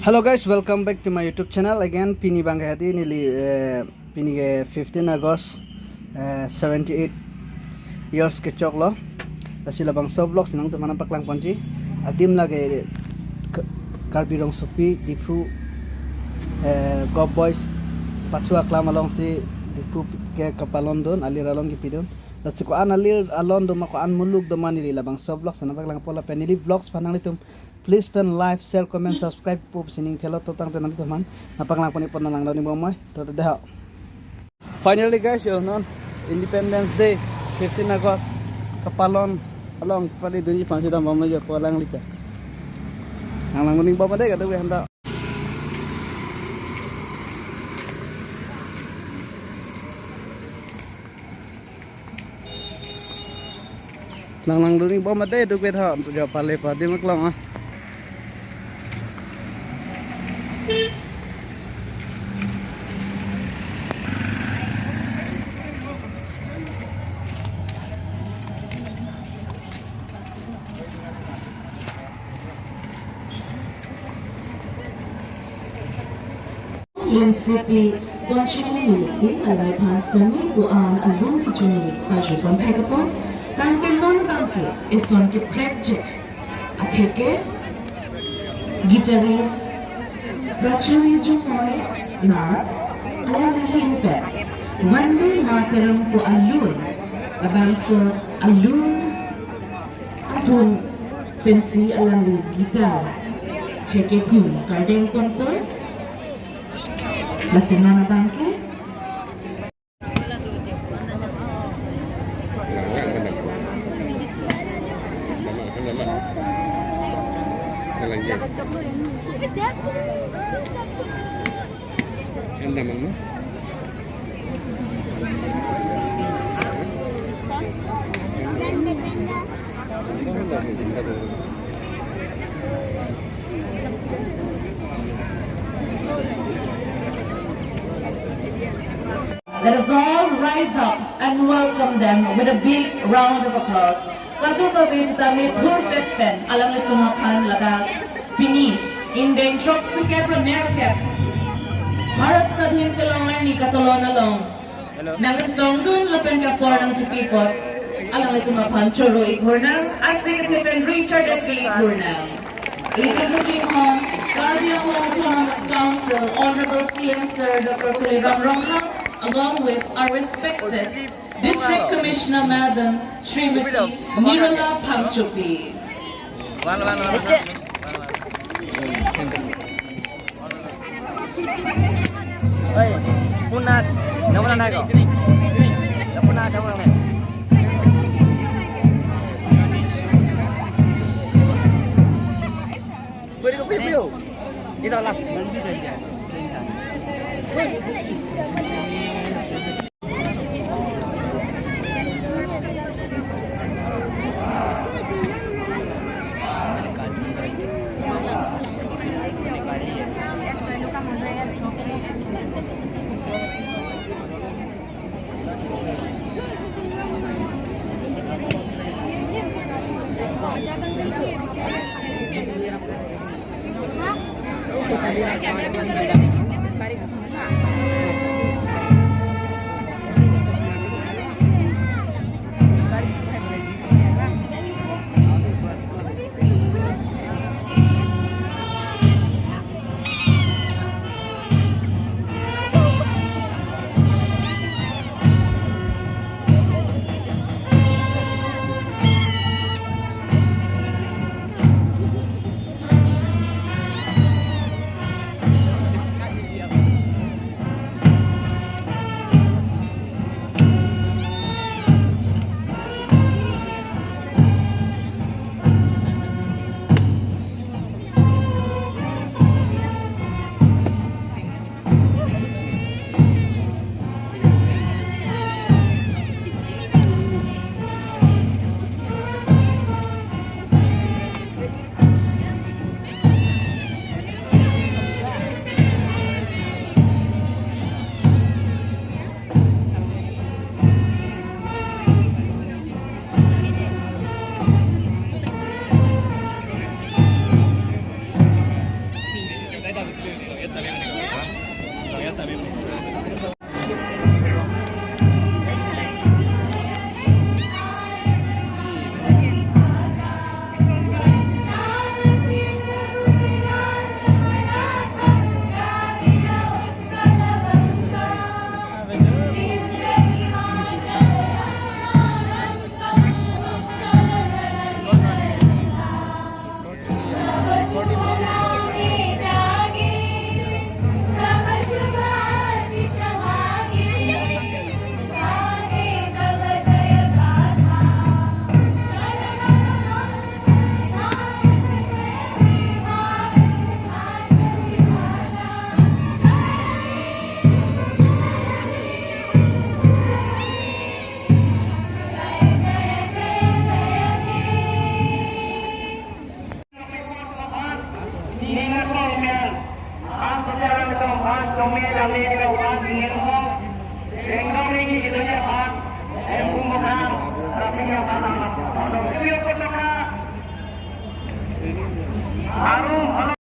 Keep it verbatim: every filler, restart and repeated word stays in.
Hello guys, welcome back to my YouTube channel again. Pini abangke hadi neli, eh, pini ke fifteen August, eh, seventy-eight years kechoklo. Lasi labangso vlog si nangtum aphan nangpaklang ponji. Adim lake K-, Karbi Rongsopi, Diphu, eh, Govt Boys pathu aklam alongsi Diphu ke kapalon dun, alir alon kepidun. Lasi ko-an alir alon doma, ko-an muluk doma, neli labangso vlog si nangpaklang po lapen neli vlogs aphan nanglitum please pen like, share, comment, subscribe pu pusi ning thelo, to tangte nanglitum aphan nangpaklang pon-ik pon nang langdun-ik bom mai. To te deho. Finally guys, yo non Independence Day, fifteen August kapalon along pali dunji aphansi dambom lo jo po alangli ke. Nang langdun-ik bom dei kadokave aphanta. Nang langdun-ik bom dei, duk bet ha, jo pale padi maklong ah. Linsepi Bonchikung Maliki alai aphan sitame ko-an alun kechini pajut pon thek apot, tangte non abangke ison keprek chek atheke guitarist Prachuri Jongoi Nath alangli ahin pen Vande Mataram pu alun, labangso alun atum pensi alangli guitar theke kum kardeng ponpo. Lasi non abangke. Let us all rise up and welcome them with a big round of applause. Kadokave sitame phurpet pen alanglitum aphan ladak pini ingdeng throksi kep ra nerkep Bharat Sadhin kelong arni katalon along nangchetongdun lapen kapor nangchipi apot alanglitum aphan choro-ik burnang, aksi kachepen ri chardep-ik burnang. Ilitum kachinghon Karbi Anglong Autonomous Council, Honorable C M Sir Doctor Tuliram Ronghang, along with our respected District Commissioner Madam Srimati Nirmala Phangchopi. Oi, punat, namun naik kok. Punat, namun naik. Gue di kopi, Bro. Kita last. Arum